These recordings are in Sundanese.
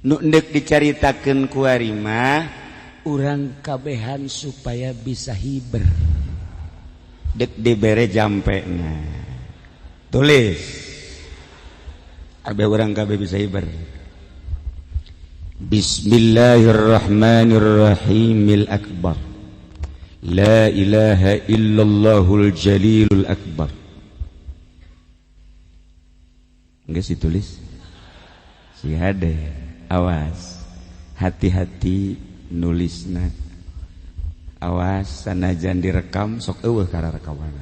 Nu ndek dicaritakeun ku ari mah urang kabehan supaya bisa hiber. Dek dibere jampena. Tulis. Abe urang kabeh bisa hiber. Bismillahirrahmanirrahimil akbar. La ilaha illallahul jalilul akbar. Enggak sih tulis? Si hade, awas. Hati-hati nulisna. Awas sanajan direkam sok eueuh kana rekaman.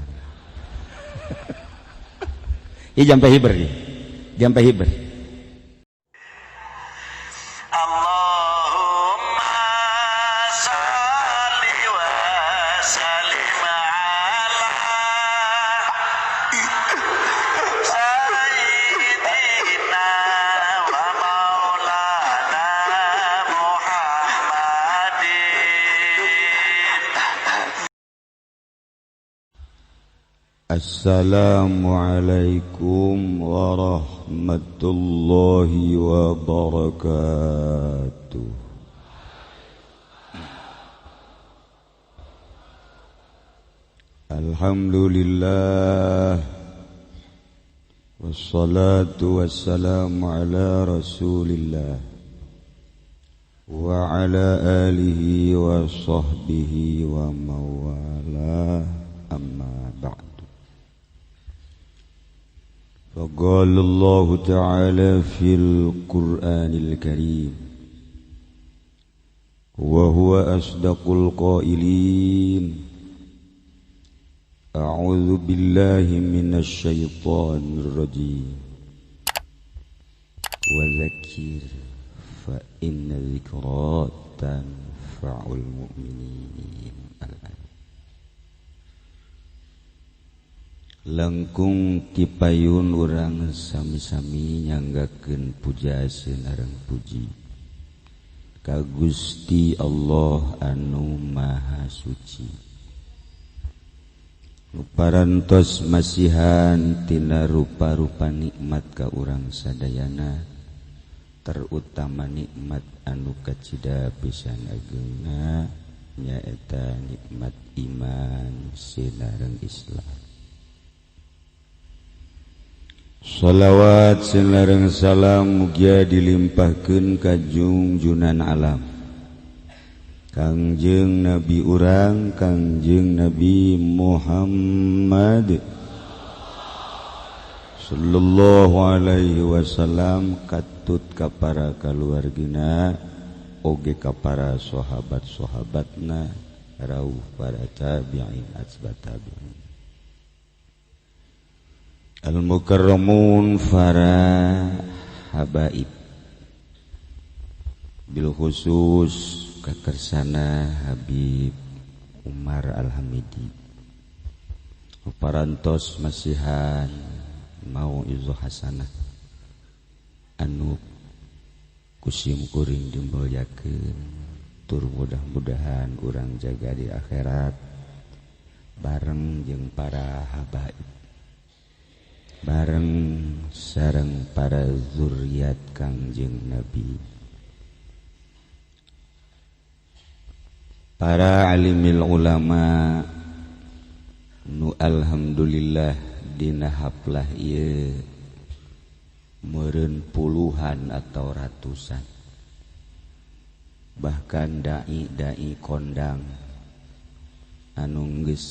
Ieu jampe hiber ieu. Jampe hiber. Allahumma salli wa sallim ala sayyidina wa maulana Muhammadin. Assalamualaikum warahmatullahi wabarakatuh. Alhamdulillah, wassalatu wassalamu ala rasulillah wa ala alihi wa sahbihi wa mawala, amma ba'd. فقال الله تعالى في القرآن الكريم وهو أصدق القائلين أعوذ بالله من الشيطان الرجيم وذكر فإن الذكرى تنفع المؤمنين. Langkung tipayun urang sami-sami nyanggakeun puja sinareng puji ka Gusti Allah anu Maha Suci. Nu parantos masihan tina rupa-rupa nikmat ka urang sadayana, terutama nikmat anu kacida pisan ageungna nyaeta nikmat iman sinareng Islam. Shalawat sinareng salam mugia dilimpahkeun ka junjunan alam Kangjeng Nabi urang Kangjeng Nabi Muhammad sallallahu alaihi wasallam katut ka para kaluargina oge ka para sahabat-sahabatna rauh para tabi'in atsba tabi'in al-mukarramun para habaib bil khusus kakersana Habib Umar Al-Hamidi parantos masihan mauizah hasanah anu kusim kuring dimulyakeun tur mudah-mudahan urang jaga di akhirat bareng jeung para habaib bareng sareng para zuriat Kangjeng Nabi, para alimil ulama nu alhamdulillah dina haplah ieu meureun puluhan atau ratusan, bahkan dai-dai kondang anu geus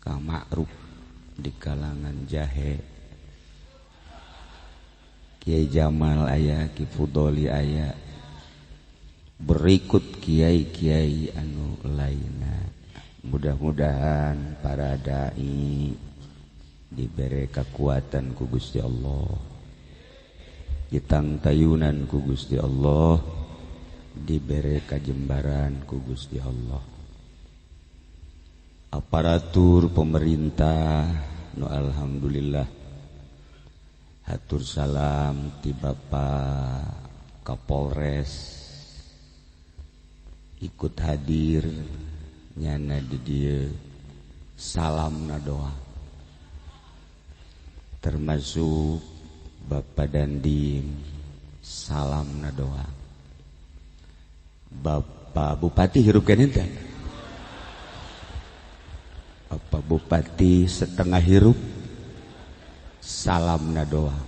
kamakruf di kalangan jahe, Kiai Jamal aya, Ki Fudoli aya, berikut kiai-kiai anu lainna. Mudah-mudahan para dai diberi kekuatan ku Gusti Allah, ditangtayunan ku Gusti Allah, diberi kajembaran ku Gusti Allah. Aparatur pemerintah nu alhamdulillah hatur salam ti Bapak Kapolres ikut hadir nyana di dieu salamna doa, termasuk Bapak Dandim Salamna doang. Bapak Bupati hirup keneh teh. Bapak Bupati setengah hirup, salamna doang.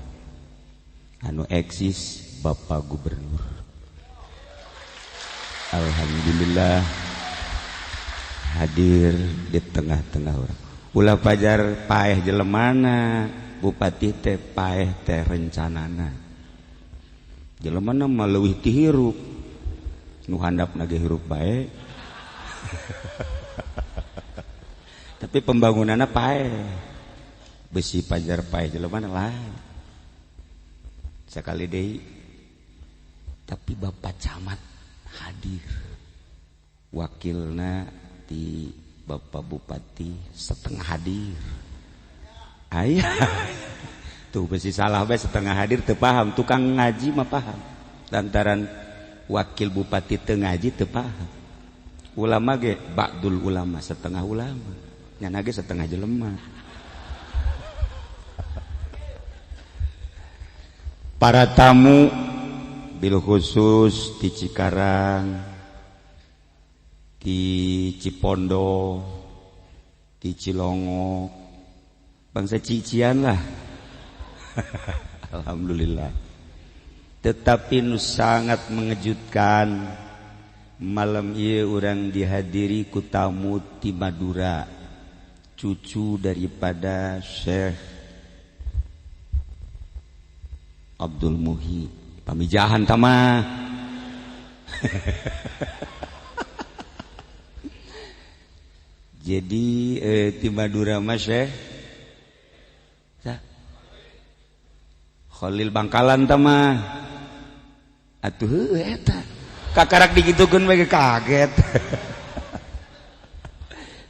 Anu eksis Bapak Gubernur. Alhamdulillah hadir di tengah-tengah orang. Ulah pajar paeh jelemana, bupati teh paeh teh rencanana. Jelemana mah leuwih ti hirup. Nu handapna ge hirup bae. Tapi pembangunanna paeh. Besi pajar paeh jelemana lain. Sekali deui tapi Bapak Camat hadir. Wakilna di Bapak Bupati setengah hadir. Ayah. Tuh besi salah bae setengah hadir teu paham, tukang ngaji mah paham. Lantaran wakil bupati teu ngaji teu paham. Ulama ge ba'dul ulama, setengah ulama. Nyana ge setengah jelema. Para tamu bil khusus di Cikarang, di Cipondo, di Cilongok, bangsa cician lah. Alhamdulillah. Tetapi nu sangat mengejutkan malam ieu urang dihadiri ku tamu ti Madura, cucu daripada Syekh Abdul Muhi. Pamijahan tama. Jadi ti Madura mah Syekh Khalil Bangkalan tama. Atuh heuh eta. Kakarak digitukeun we kaget.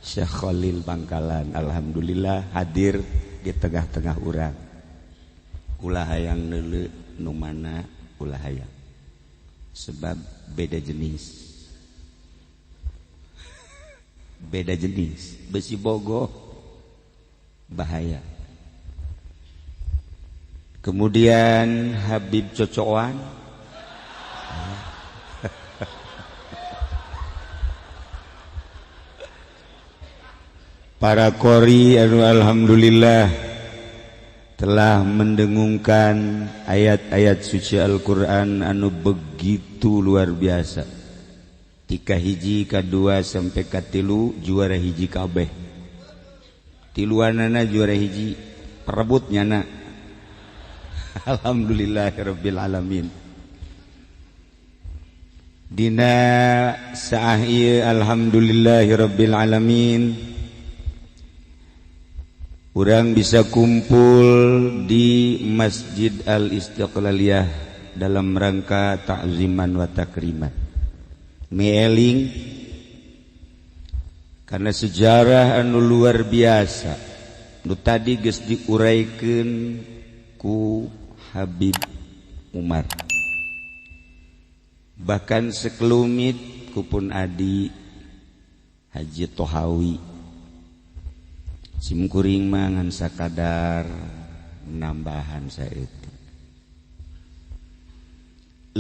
Syekh Khalil Bangkalan alhamdulillah hadir di tengah-tengah urang. Ulah hayang neuleu nu mana ulah hayang. Sebab beda jenis. Beda jenis. Besi bogoh bahaya. Kemudian Habib Cocoan. Para qori anu alhamdulillah telah mendengungkan ayat-ayat suci Al-Qur'an anu begitu luar biasa. Tika hiji kadua sampai katilu juara hiji kabeh. Tiluanana juara hiji perebut nyana. Alhamdulillahirabbil alamin. Dina saah ieu alhamdulillahirabbil alamin. Urang bisa kumpul di Masjid Al-Istiqlaliyah dalam rangka ta'ziman wa takriman. Mieling karena sejarah anu luar biasa nu tadi geus diuraikeun ku Habib Umar. Bahkan sekelumit kupun adi Haji Tohawi. Simkuring mangan sakadar nambahan saeutik.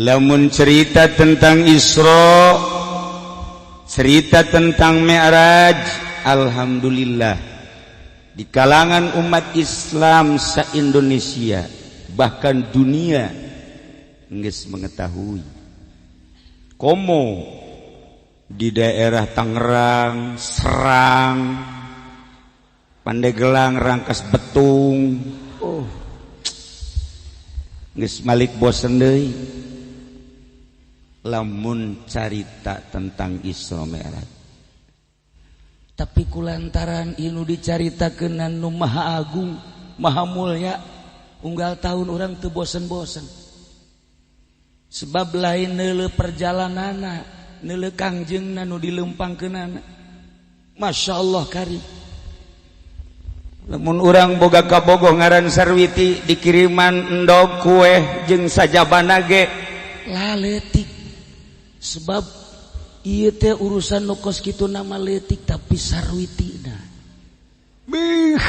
Lamun cerita tentang Isra, cerita tentang Mi'raj, alhamdulillah di kalangan umat Islam se-Indonesia bahkan dunia geus mengetahui. Komo di daerah Tangerang, Serang, Pandeglang, Rangkas Betung, oh geus malik bosen deui lamun carita tentang Isra Mi'raj. Tapi kulantaran inu dicaritakeun nu Maha Agung, Maha Mulya, unggal tahun orang teu bosen-bosen. Sebab lain neuleuh perjalananna, neuleuh kangjengna nu dilempangkeunana. Masya Allah karim. Lamun urang boga kabogoh ngaran Sarwiti dikiriman endog kue jeung sajabana ge laletik. Sebab ieu teh urusan nu kos kitu nama leutik tapi Sarwitina. Beuh.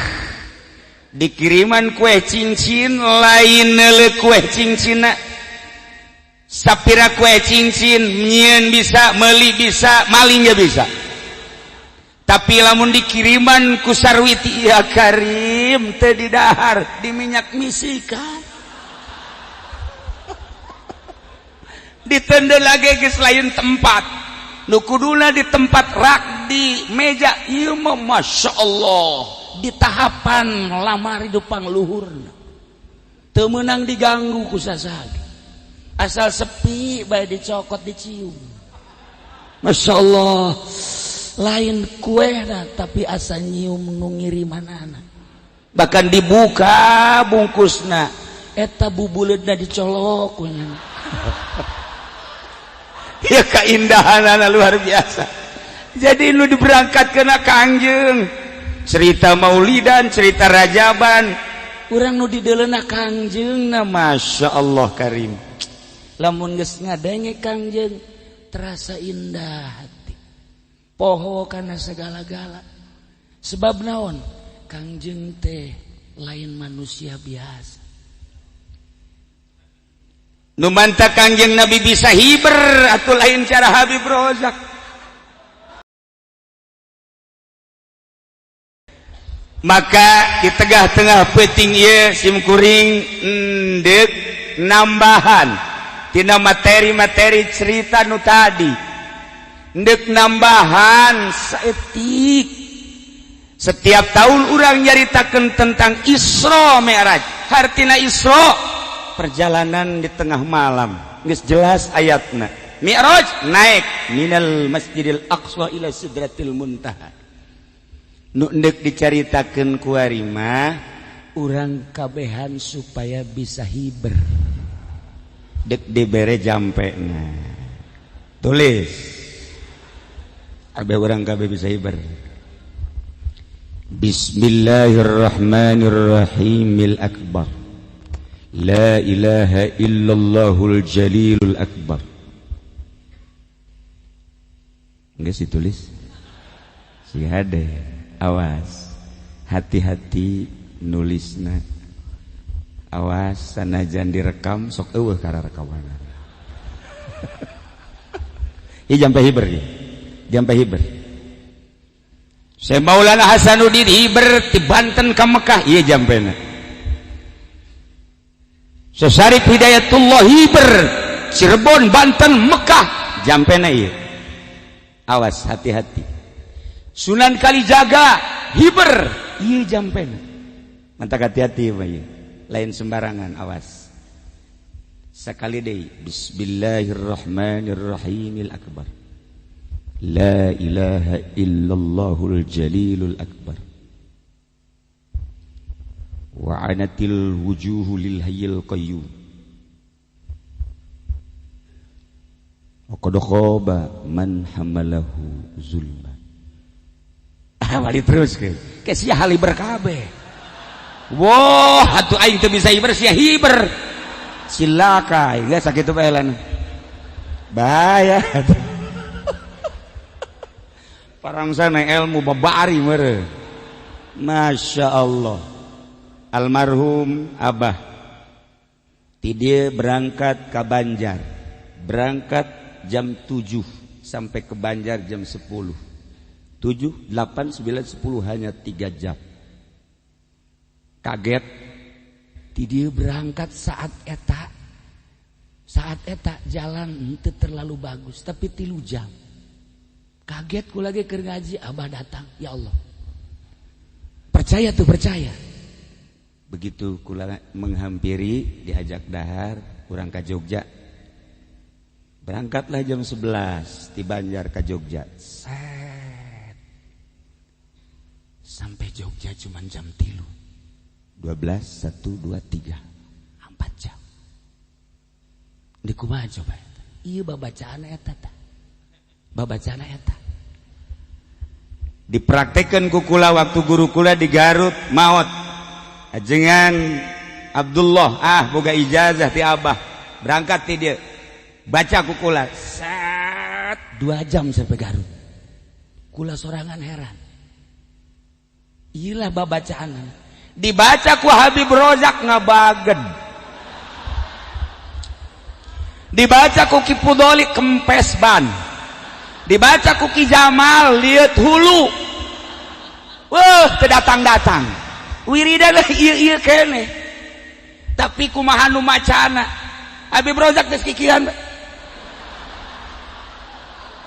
Dikiriman kue cincin lain neuleuh kue cincinna. Sapira kue cincin nyieun bisa, meuli bisa, maling ya bisa. Tapi lamun dikiriman ku Sarwiti, ya Karim, teu didahar di minyak misikan. Ditende lagi geus lain tempat. Nu kuduna di tempat rak di meja ieu mah Masya Allah di tahapan lamari dupang luhurna. Teu meunang diganggu ku sasagi. Asal sepi bae dicokot dicium. Masya Allah lain kuehna tapi asa nyium nu ngirimanana. Bahkan dibuka bungkusna eta bubuleudna dicolok ku nya. Ya keindahanana luar biasa. Jadi nu diberangkatkeun ka Kangjeng cerita Maulidan, cerita Rajaban, urang nu dideuleuna Kangjengna Masya Allah Karim. Lamun geus ngadenge Kangjeng terasa indah hati. Poho kana segala-gala. Sebab naon? Kangjeng teh lain manusia biasa. Nu manta Kangjeng Nabi bisa hiber atau lain cara Habib Rozak. Maka di tengah-tengah peuting ieu simkuring endek nambahan tina materi-materi cerita nu tadi. Endek nambahan saeutik. Setiap tahun urang nyaritakeun tentang Isra Mi'raj. Hartina Isra perjalanan di tengah malam. Geus jelas ayatna. Mi'raj naik minal Masjidil Aqsa ila Sidratil Muntaha. Nu endek dicaritakeun ku ari mah urang kabehan supaya bisa hiber. Dek dibere jampena. Tulis. Abe urang kabeh bisa hiber. Bismillahirrahmanirrahimil akbar. La ilaha illallahul jalilul akbar. Enggak sih tulis? Si hade, awas. Hati-hati nulisna. Awas sanajan direkam sok eueuh kana rekaman. Ieu jampe hiber ieu. Jampe hiber. Syekh Maulana Hasanuddin hiber ti Banten ka Mekah ieu jampena. Syekh Syarif Hidayatullah hiber Cirebon, Banten, Mekah jampena ieu. Awas hati-hati. Sunan Kalijaga hiber ieu jampena. Mantak hati-hati mah ieu. Lain sembarangan, awas. Sekali deui Bismillahirrahmanirrahimil akbar. La ilaha illallahul jalilul akbar. Wa anatil wujuhu lil hayyil qayyum. Wa qad khaba man hamalahu zulma. Ah balik terus ke. Ke sia haliber kabeh. Wah, atuh aing teu bisa hiber sia hiber. Silaka, geus sakitu bae lan. Bahaya. Parangsana ilmu babari mere. Masya Allah. Almarhum Abah ti dieu berangkat ke Banjar. Berangkat jam 7 sampai ke Banjar jam 10. 7, 8, 9, 10 hanya 3 jam. Kaget. Ti dieu berangkat saat eta. Saat eta jalan henteu terlalu bagus, tapi 3 jam. Kaget ku lagi keur ngaji, Abah datang, ya Allah. Percaya tuh percaya. Begitu kula menghampiri, diajak dahar, kurang ke Jogja. Berangkatlah jam 11 di Banjar ke Jogja. Set. Sampai Jogja cuma jam 3. 12, 1, 2, 3. 4 jam. Di kumaha coba? Ieu babacaan eta tah. Babacaan eta. Dipraktekeun ku kula waktu guru kula di Garut maot. Ajengan Abdullah ah boga ijazah ti Abah. Berangkat ti dia. Baca ku kula. Set 2 jam sampai Garut. Kula sorangan heran. Iyalah babacaan. Dibaca ku Habib Rozak ngabagen. Dibaca ku Ki Pudoli kempes ban. Dibaca ku Ki Jamal lihat hulu. Wah, teu datang-datang. Wiridan ieu-ieu keneh. Tapi kumaha nu macana? Habib Rozak geus kikieuan.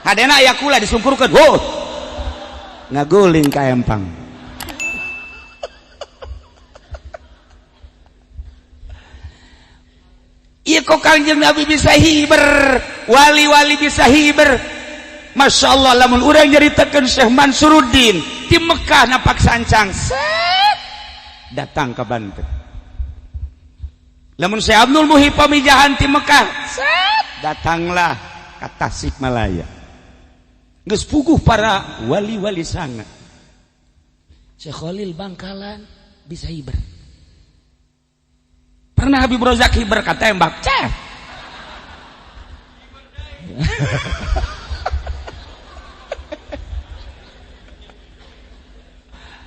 Hadena aya kula disungkurkeun. Huh. Ngaguling ka empang. Iya kok Kangjeng Nabi bisa hiber, wali-wali bisa hiber. Masya Allah, lamun urang nyaritakeun Syekh Mansuruddin di Mekah napak sancang, set datang ke Banten. Lamun Syekh Abdul Muhyi pamijahan di Mekah, set datanglah ke Tasikmalaya. Geus puguh para wali-wali sangat. Syekh Khalil Bangkalan bisa hiber. Pernah Habib Rozak hiber katembak, ceh.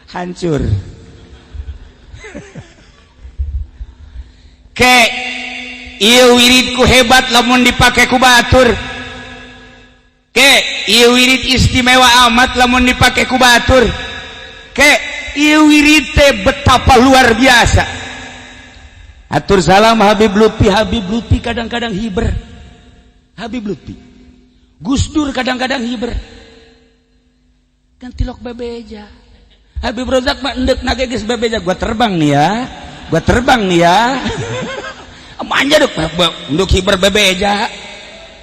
Hancur. Ke ieu wiridku hebat lamun dipake ku batur. Ke ieu wirid istimewa amat lamun dipake ku batur. Ke ieu wirid teh betapa luar biasa. Atur salam Habib Lutfi, Habib Lutfi kadang-kadang hiber. Habib Lutfi. Gus Dur kadang-kadang hiber. Kan tilok bebeja. Habib Rozak mah endek nage geus bebeja, gua terbang nih ya. Gua terbang nih ya. Manja dek endek hiber bebeja.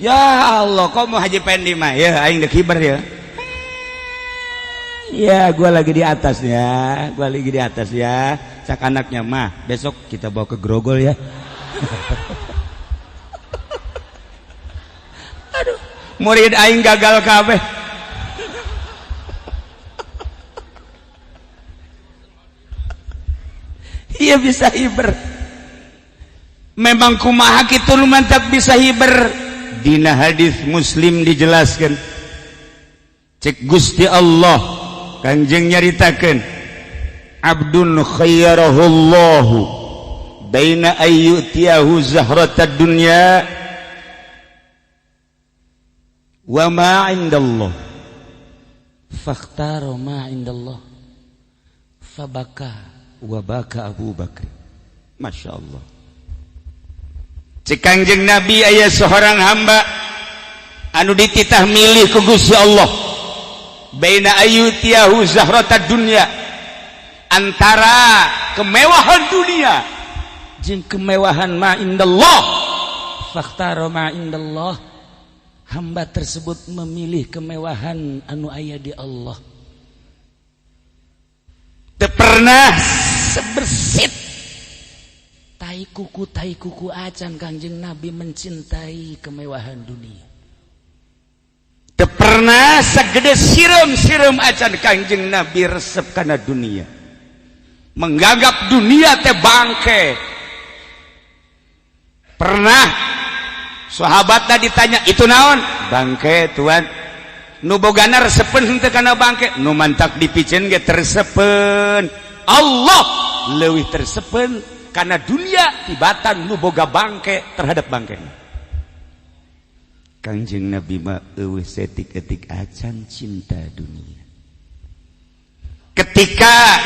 Ya Allah, kok mau Haji Pendi mah ya aing dek hiber ya. Ya, gua lagi di atas ya. Gua lagi di atas ya. Cak anaknya mah, besok kita bawa ke Grogol ya. Aduh, murid aing gagal kabeh. Iya bisa hiber. Memang kumaha kitu nu mantap bisa hiber. Dina hadis Muslim dijelaskan. Cek Gusti Allah Kangjeng nyaritakeun abdun khayyarahullahu baina ayyutiyahu zahratad dunya wa ma indallah fakhtara ma indallah fabaka wa baka Abu Bakar. Masya Allah. Cek Kangjeng Nabi aya seorang hamba anu dititah milih ku Gusti Allah baina ayyutiyahu zahratad dunya, antara kemewahan dunia jeung kemewahan ma indallah, fakhtara ma indallah, hamba tersebut memilih kemewahan anu aya di Allah. Teu pernah sebersit tai kuku acan Kangjeng Nabi mencintai kemewahan dunia. Teu pernah segede sireum-sireum acan Kangjeng Nabi resep kana dunia. Menganggap dunia teh bangke. Pernah sahabatna ditanya, itu naon? Bangke tuan. Nu bogana resepeun henteu kana bangke, nu mantak dipiceun ge tersepeun. Allah leuwih tersepeun kana dunia tibatan nu boga bangke terhadap bangke. Kangjeng Nabi mah eueuh setik-etik acan cinta dunia. Ketika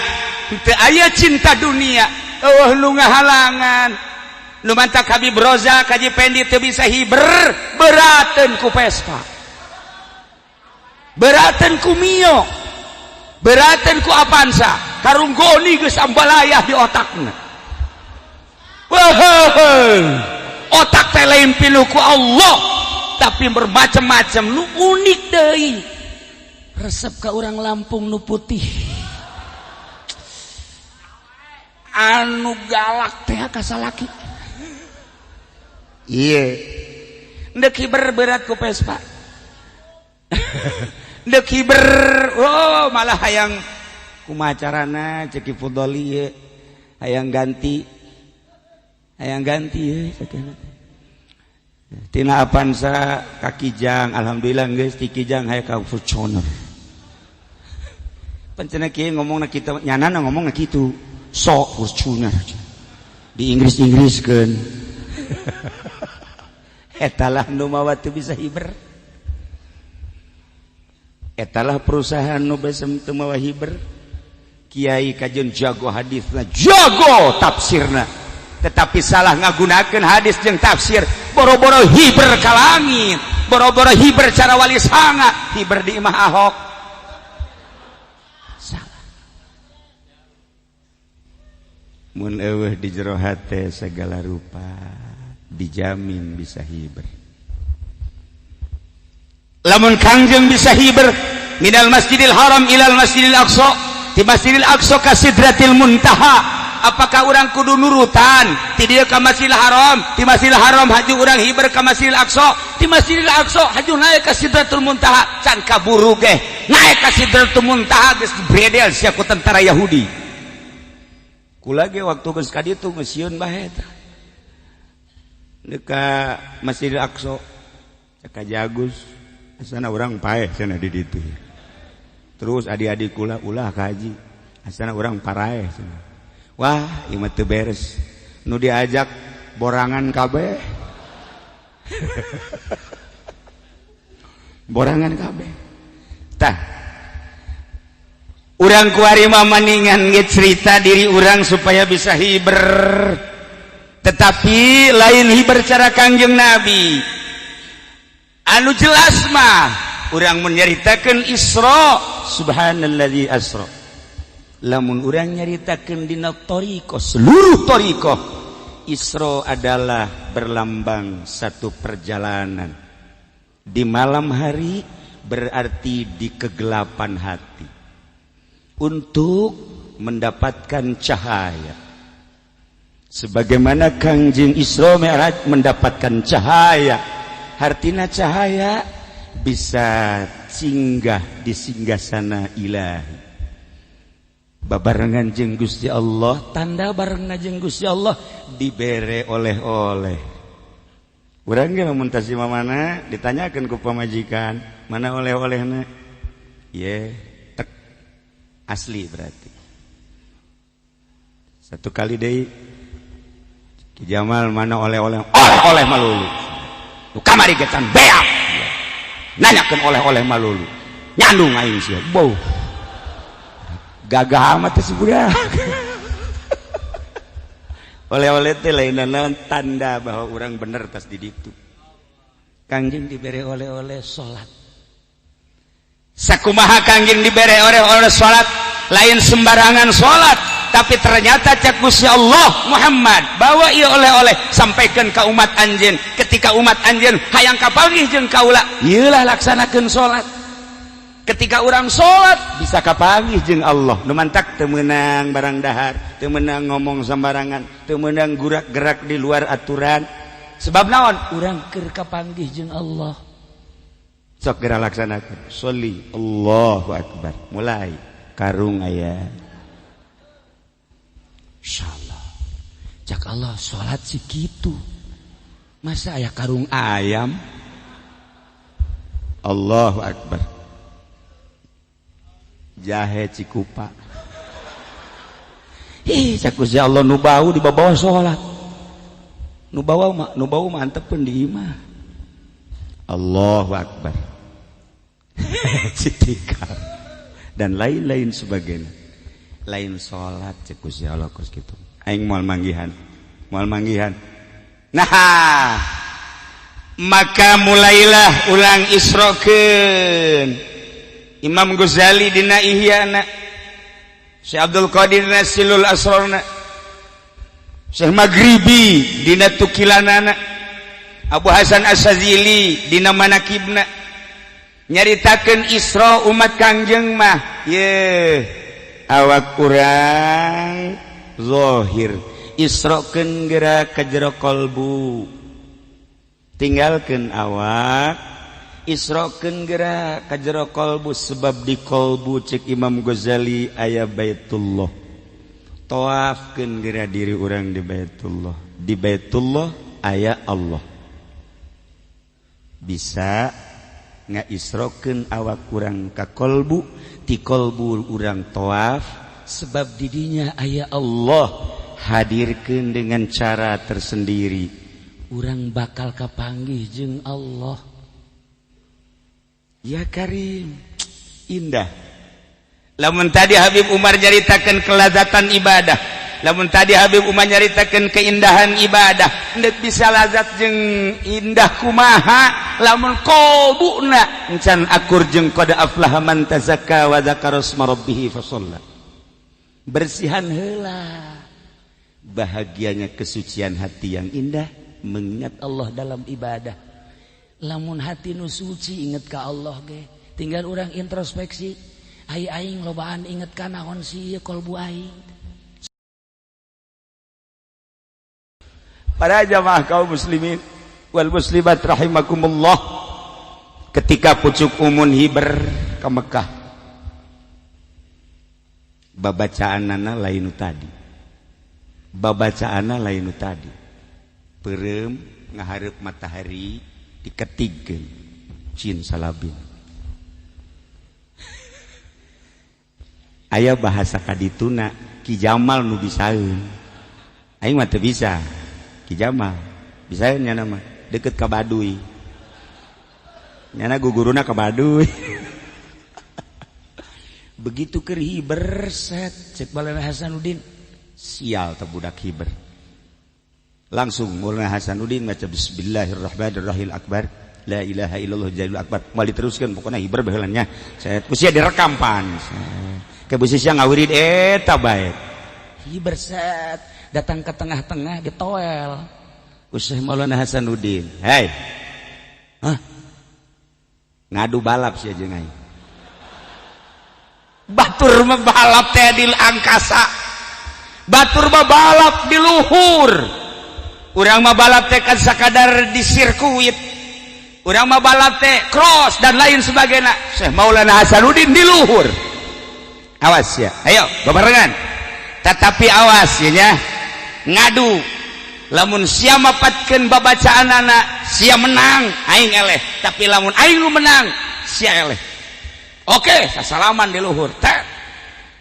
teu aya cinta dunia, eueuh nu ngahalangan. Nu mantak Habib Rozak Haji Pendi teu bisa hiber, berateun ku Vespa, berateun ku Mio, berateun ku Avanza, karunggoni geus ambalayah di otakna. Wah, otak teh lain pilu ku Allah, tapi bermacam-macam nu unik deui. Resep ka urang Lampung nu putih. Anu galak teh ka salaki. Iya. Ndek hiber berat ku Vespa. Ndek hiber, oh malah hayang kumaha carana cek Ki Fudoli ye. Hayang ganti. Hayang ganti ye cek. Tina Avanza ka Kijang, alhamdulillah geus ti Kijang hayang ka Fortuner. Pancena kieu ngomongna kitu, nyanana ngomongna kitu. Sok Fortuner. Di Inggris-Inggriskeun. Etalah nu mawa teu bisa hiber. Etalah perusahaan nu besem teu mawa hiber. Kiai kajeun jago hadisna, jago tafsirna, tetapi salah ngagunakeun hadis jeung tafsir, boro-boro hiber ka langit, boro-boro hiber cara wali sanga, hiber di imah Ahok. Salah. Mun eueuh di jero hate segala rupa dijamin bisa hiber. Lamun Kangjeng bisa hiber minal Masjidil Haram ilal Masjidil Aqsa, di Masjidil Aqsa ka Sidratil Muntaha, apakah urang kudu nurutan ti dieu ka Masjidil Haram, ti Masjidil Haram haju urang hiber ka Masjidil Aqsa, ti Masjidil Aqsa haju naik ka Sidratul Muntaha? Can kaburu ge naik ka Sidratul Muntaha geus dibredel sia ku tentara Yahudi. Kula ge waktu geus ka ditu geus sieun bae eta. Deka Masjidil Aqsa ka Jagus asana urang paeh cenah di ditu. Terus adik-adik kula ulah ka haji asana urang paraeh cenah. Wah, ieu mah teu beres. Nu diajak borangan kabeh. Borangan kabeh. Tah. Urang kuari mah maningan ge cerita diri urang supaya bisa hiber. Tetapi lain hiber cara Kangjeng Nabi. Anu jelas mah urang menyaritakeun Isra, subhanalladzi asra. Lamun urang nyaritakeun dina thariqah, seluruh thariqah, Isra adalah berlambang satu perjalanan. Di malam hari berarti di kegelapan hati untuk mendapatkan cahaya. Sebagaimana Kangjeng Isra Mi'raj mendapatkan cahaya, hartina cahaya bisa singgah di singgasana ilahi. Babarengan jeung Gusti Allah, tanda barengan jeung Gusti Allah dibere oleh-oleh. Urang ge lamun tas mana ditanyakeun ku pamajikan, mana oleh-olehna? Ye, tek asli berarti. Satu kali deui Ki Jamal mana oleh-oleh? Oleh-oleh malulu. Nu kamari ge can beak. Nanyakeun oleh-oleh malulu. Nyandung aing sia. Bau. Gagah amat si budak. Oleh-oleh teh lain naon, tanda bahwa orang bener tas di ditu. Kangjeng dibere oleh-oleh salat. Sakumaha Kangjeng dibere oleh-oleh salat, lain sembarangan salat, tapi ternyata cek Gusti Allah, Muhammad bawa ieu oleh-oleh sampaikan ke umat anjeun. Ketika umat anjeun hayang kapanggih jeung kaula, ieu lah laksanakeun salat. Ketika orang salat bisa kapanggih jeung Allah. Nu mantak teu meunang barang dahar, teu meunang ngomong sembarangan, teu meunang gerak-gerak di luar aturan. Sebab naon? Urang keur kapanggih jeung Allah. Sok geura laksanakeun. Sholli, Allahu akbar. Mulai karung aya. Insyaallah. Cak Allah salat si kitu. Masa aya karung ayam? Allahu akbar. Jahe cikupa. Ih, cak Gusti Allah nu bau dibawa salat. Nu bawa mah, nu bau mah antepeun di imah. Allahu akbar. Citikal dan lain-lain sebagainya. Lain salat cek Gusti Allah kos kitu. Aing moal manggihan. Moal manggihan. Nah, maka mulailah ulang isrokeun. Imam Ghazali dina Ihyana, Syekh Abdul Qadir Nasilul Asrarna, Syekh Maghribi dina Tukilanana, Abu Hasan Asy-Syadzili dina Manakibna nyaritakeun Isra umat Kangjeng mah ye awak urang zahir isrokeun geura ka jero kalbu, tinggalkeun awak, isrokeun geura ka jero kalbu, sebab di kalbu cek Imam Ghazali aya Baitullah. Tawafkeun geura diri urang di Baitullah, di Baitullah aya Allah. Bisa ngaisrokeun awak urang ka kalbu, ti kalbu urang tawaf sebab didinya aya Allah. Hadirkeun dengan cara tersendiri. Urang bakal kapanggih jeung Allah. Ya Karim, indah. Lamun tadi Habib Umar nyaritakeun kelazatan ibadah, lamun tadi Habib Umar nyaritakeun keindahan ibadah, ndek bisa lazat jeung indah kumaha lamun qalbuna encan akur jeung qad aflaha man tazakka wa dzakara asma rabbih fasalla. Bersihan heula. Bahagianya kesucian hati yang indah mengingat Allah dalam ibadah. Lamun hati nu suci inget ka Allah ge, tinggal urang introspeksi, ai aing lobaan inget ka naon sih kolbu aing. Para jamaah kaum muslimin wal muslimat rahimakumullah, ketika pucuk umun hiber ke Mekah, babacaanana lain tadi, babacaanana lain tadi, peureum ngahareup matahari diketigkeun cin salabin. Aya bahasa kadituna Ki Jamal nu bisaeun, aing mah teu bisa. Ki Jamal bisaeun nya mah deket ka Baduy, nyana guguruna ka Baduy. Begitu keur hiber set cek Maulana Hasanuddin, sial teh budak hiber. Langsung Maulana Hasanuddin maca bismillahirrahmanirrahim akbar, la ilaha illallah jalil akbar. Moal diteruskeun pokona hiber baheula nya. Saya kusia direkam pan. Ke beusi sia ngawirid eta bae. Hiber set datang ke tengah-tengah ditoel. Ku Syekh Maulana Hasanuddin, "Hei. Hah? Ngadu balap sia jeung aing." Batur mah balap teh di angkasa. Batur mah balap di luhur. Urang mah balap teh kan sakadar di sirkuit. Urang mah balap teh cross dan lain sebagainya. Syekh Maulana Hasanuddin di luhur. Awas ya, ayo babarengan. Tetapi awas ya nya, ngadu. Lamun sia mapatkeun babacaanana, sia menang, aing eleh. Tapi lamun aing nu menang, sia eleh. Oke, sasalaman di luhur. Teh.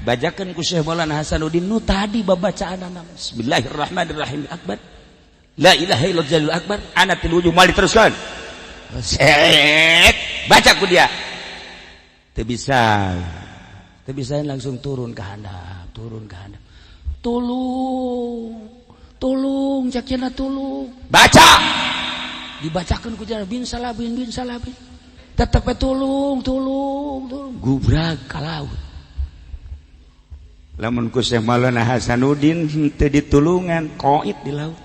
Bajakeun ku Syekh Maulana Hasanuddin nu tadi babacaanana. Bismillahirrahmanirrahim akbar. La ilaha illallah jalil akbar. Anatil wujuh moal diteruskeun. Set, baca ku dia. Teu bisa. Teu bisa langsung turun ke handap, turun ke handap. Tolong, tolong, cek cenah tolong. Baca. Dibacakeun ku cenah bin salabin bin salabin. Tetep tolong, tolong, tolong. Gubrag ka laut. Lamun ku Syekh Maulana Hasanuddin teu ditulungan, koit di laut.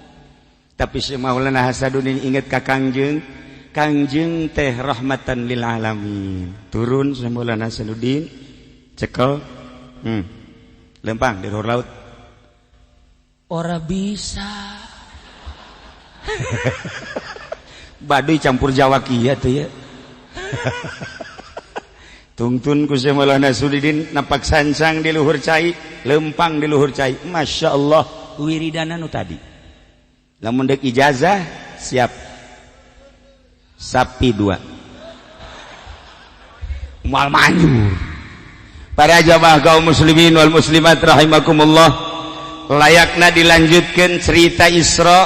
Tapi Syekh Maulana Hasanuddin inget ka Kangjeng, Kangjeng teh rahmatan lil alamin. Turun Syekh Maulana Hasanuddin, cekel, lempang di luar laut. Ora bisa. Baduy campur Jawa kieu teh ya. Tungtun ku Syekh Maulana Hasanuddin napak sancang di luhur cai, lempang di luhur cai. Masya Allah, wiridana nu tadi. Lamun dek ijazah siap sapi dua moal manjur. Para jamaah kaum muslimin wal muslimat rahimakumullah, layakna dilanjutkan cerita Isra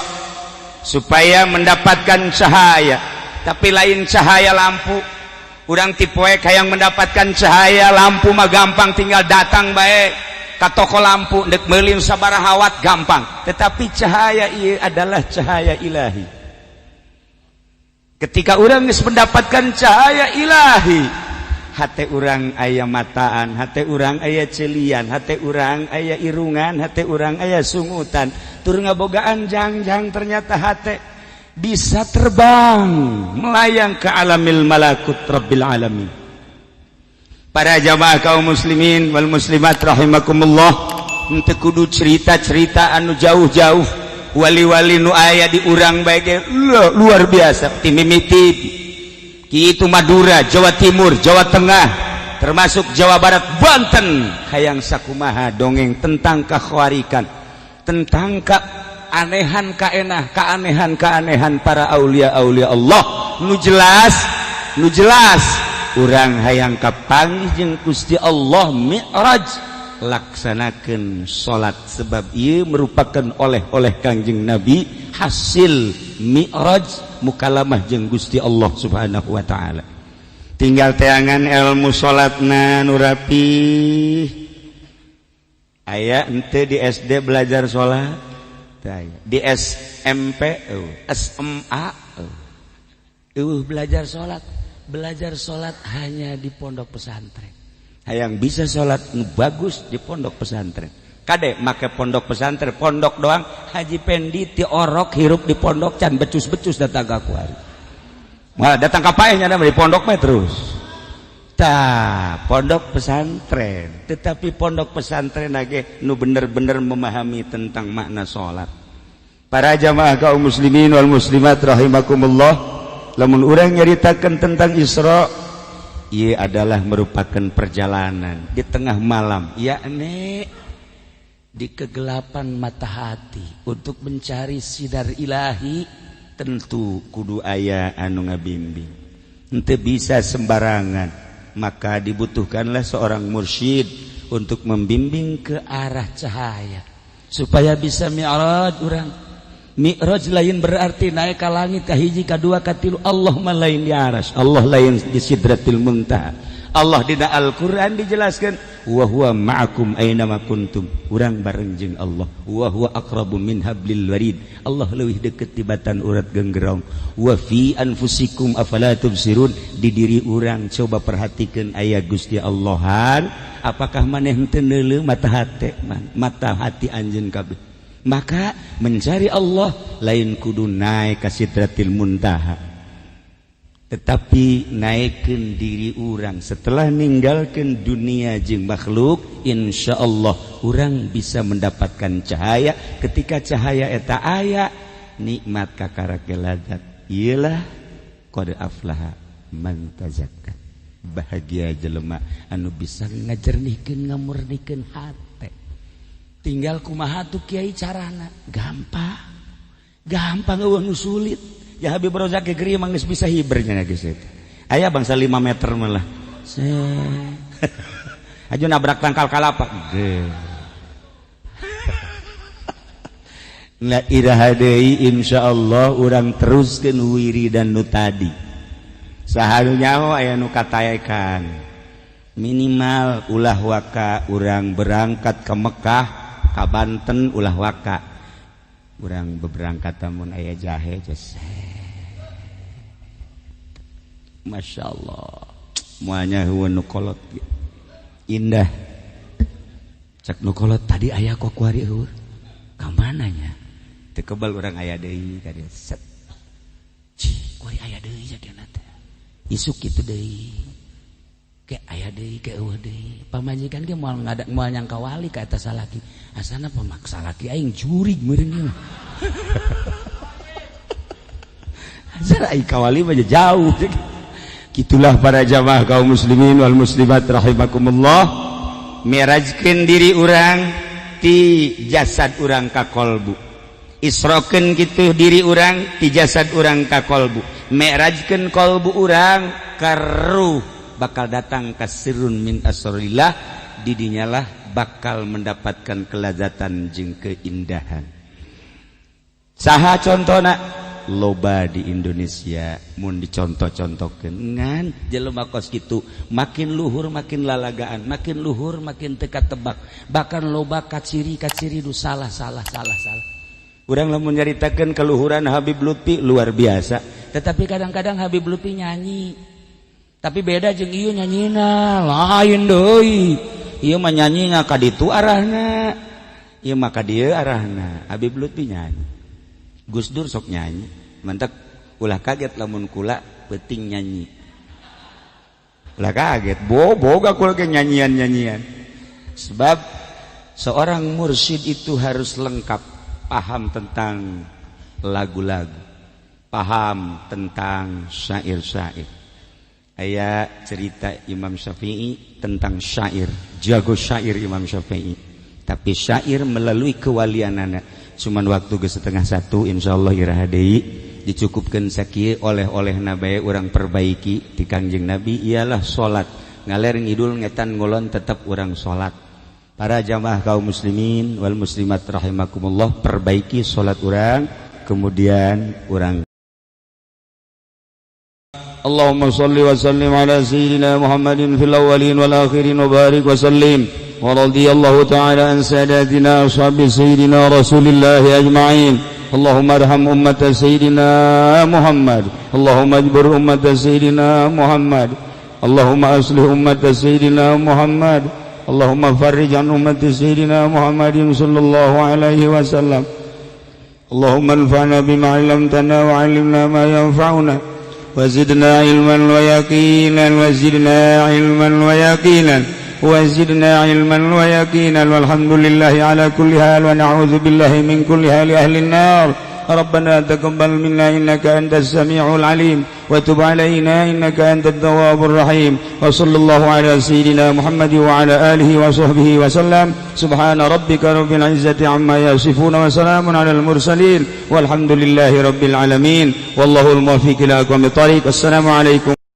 supaya mendapatkan cahaya, tapi lain cahaya lampu. Urang tipoe hayang mendapatkan cahaya lampu mah gampang, tinggal datang bae ka toko lampu ndek meuli sabaraha watt gampang. Tetapi cahaya ieu adalah cahaya ilahi. Ketika urang geus mendapatkan cahaya ilahi, hate urang aya mataan, hate urang aya celian, hate urang aya irungan, hate urang aya sungutan, tur ngabogaan jangjang, ternyata hate bisa terbang melayang ke alamil malakut rabbil alamin. Para jamaah kaum muslimin wal muslimat rahimakumullah, henteu kudu cerita-cerita anu jauh-jauh, wali-wali nu aya di urang bae ge luar biasa. Ti mimiti kitu Madura, Jawa Timur, Jawa Tengah, termasuk Jawa Barat, Banten, hayang sakumaha dongeng tentang kekhawarikan, tentang keanehan kaenah, keanehan keanehan para aulia-aulia Allah. Nu jelas, nu jelas urang hayang kapanggih jeung Gusti Allah Mi'raj, laksanakeun salat sebab ieu merupakan oleh-oleh Kangjeng Nabi hasil Mi'raj mukalamah jeung Gusti Allah Subhanahu wa taala. Tinggal teangan ilmu salatna nu rapih. Aya henteu di SD belajar salat? Di SMP, SMA belajar salat. Belajar salat hanya di pondok pesantren. Hayang bisa salat nu bagus di pondok pesantren. Kade make pondok pesantren, pondok doang. Haji Pendi ti orok hirup di pondok can becus-becus datang ka kuari. Malah datang ka paeh nya di pondok mah terus. Tah, pondok pesantren. Tetapi pondok pesantren lagi nu bener-bener memahami tentang makna salat. Para jamaah kaum muslimin wal muslimat rahimakumullah, lamun urang nyaritakeun tentang Isra, ieu adalah merupakan perjalanan di tengah malam, yakni di kegelapan mata hati untuk mencari sinar ilahi. Tentu kudu aya anu ngabimbing, henteu bisa sembarangan. Maka dibutuhkanlah seorang mursyid untuk membimbing ke arah cahaya supaya bisa mi'raj urang. Mi'raj lain berarti naik ke langit ka hiji, ka dua, ka tilu. Allah mah lain di aras, Allah lain di sidratil muntaha. Allah dina Al-Qur'an dijelaskan wa huwa ma'akum aina ma kuntum, urang bareng jeung Allah. Wa huwa aqrabu min hablil warid, Allah leuwih deukeut tibatan urat genggerong. Wa fi anfusikum afala tubsirun, di diri urang coba perhatikeun aya Gusti Allahan. Apakah maneh henteu neuleuh mata hati man, mata hati anjeun kabeh? Maka mencari Allah lain kudu naik ka sidratil muntaha, tetapi naikkan diri orang setelah ninggalkan dunia jeung makhluk. Insya Allah orang bisa mendapatkan cahaya. Ketika cahaya eta aya, nikmat kakara kelazat. Iyalah qad aflaha man tazakka, bahagia jelema anu bisa ngajernihkeun, ngamurnikeun hate. Tinggal kumaha tuh kiai carana? Gampang, gampang, eueuh nu sulit. Ya Habib Rozak ge mah geus bisa hibernya geus eta. Aya bangsa 5 meter malah. Aju nabrak tangkal kalapa. Ge. La iraha deui, insyaallah urang teruskeun wiridan nu tadi. Saha nu nyaho aya nu kataekan. Minimal ulah waka urang berangkat ke Mekah, ka Banten ulah waka. Urang beberangkat mun aya jahe jese. Masya Allah, muanya huwa nu kolot indah. Cek nu kolot tadi aya kok kuari eueuh ka mananya teu kebal urang aya deui ka dieu set. Ci kuari aya deui jadina teh isuk kitu deui ke aya deui ke eueuh deui. Pamajikan ge moal ngadak, moal nyangka wali ka eta salaki. Asana pemaksa laki aing jurig meureun ieu. Asana aing kawali mah jauh. Gitulah para jamaah kaum muslimin wal muslimat rahimakumullah. Mirajkeun diri urang ti jasad urang ka kolbu. Isrokeun kitu diri urang ti jasad urang ka kolbu. Mi'rajkeun kolbu urang ka ruh, bakal datang ka sirrun min asrillah. Didinyalah bakal mendapatkan kelazatan jeung keindahan. Saha contona? Loba di Indonesia mun dicontoh-contohkeun ngan jelema kos kitu makin luhur makin lalagaan, makin luhur makin teka tebak, bahkan loba kaciri-kaciri nu salah salah salah salah. Urang lamun nyaritakeun keluhuran Habib Lutfi luar biasa, tetapi kadang-kadang Habib Lutfi nyanyi tapi beda jeung ieu nyanyina lain deui. Ieu mah nyanyina ka ditu arahna, ieu mah ka dieu arahna. Habib Lutfi nyanyi, Gus Dur sok nyanyi. Mantak ulah kaget lamun kula peuting nyanyi, ulah kaget boga kula ge nyanyian-nyanyian. Sebab seorang mursyid itu harus lengkap, paham tentang lagu-lagu, paham tentang syair-syair. Aya cerita Imam Syafi'i tentang syair, jago syair Imam Syafi'i, tapi syair melalui kewalianana. Cuman waktu ke 12:30, insyaallah iraha deui dicukupkan sakieu. Oleh-oleh nabae urang perbaiki ti Kangjeng Nabi ialah salat. Ngaler ngidul ngetan ngulon tetap urang salat. Para jamaah kaum muslimin wal muslimat rahimakumullah, perbaiki salat urang. Kemudian urang اللهم صل وسلم على سيدنا محمد في الأولين والآخرين وبارك وسلم. ورضي الله تعالى عن ساداتنا أصحاب سيدنا رسول الله أجمعين. اللهم ارحم أمة سيدنا محمد. اللهم اجبر أمة سيدنا محمد. اللهم أصلح أمة سيدنا محمد. اللهم فرج عن أمة سيدنا محمد صلى الله عليه وسلم. اللهم انفعنا بما علمتنا وعلمنا ما ينفعنا وزدنا علما ويقينا، وزدنا علما ويقينا، وزدنا علما ويقينا. والحمد لله على كل حال، ونعوذ بالله من كل حال أهل النار. ربنا تقبل منا إنك أنت السميع العليم، وتب علينا إنك أنت التواب الرحيم. وصلى الله على سيدنا محمد وعلى آله وصحبه وسلم. سبحان ربك رب العزة عما يصفون، وسلام على المرسلين، والحمد لله رب العالمين، والله الموفق إلى أقوم الطريق. السلام عليكم.